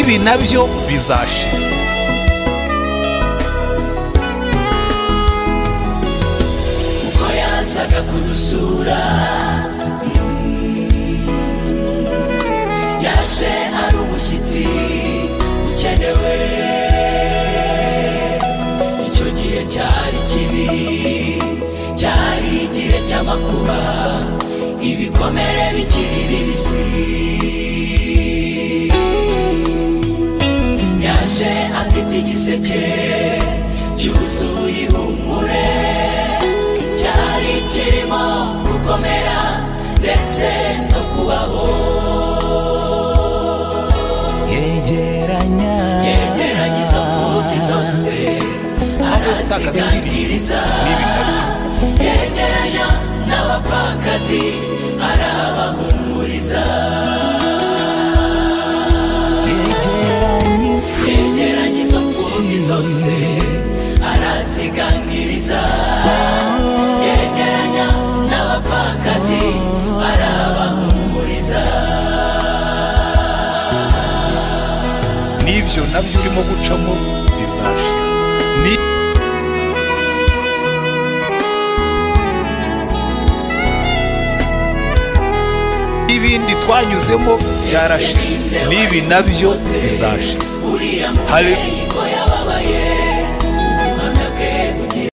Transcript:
N'ibi nabyo bizashira. Uko yazaga kudusura, yaje ari umushyitsi ukenewe. Icyo gihe cyari kibi, cyari igihe cy'amakuba, ibikomere bikiri bibisi. Yaje afite igiseke cyuzuye ihumure, cyari kirimo gukomera ndetse no kubaho. Yegeranya, yegeranya izo mfubyi zose, Impamvu yo gutakaza ibyiringiro, araziganiriza. n'ibi nabyo Yegeranya n'abapfakazi, arabahumuriza. Yegeranya Yegeranya izo mfubyi imfubyi zose, araziganiriza. Yegeranya n'abapfakazi, arabahumuriza. N'ibyo nabyo urimo gucamo bizashira. N'ibindi twanyuzemo byarashize, n'ibi nabyo bizashira. Uriya Hale- mubyeyi ko yababaye.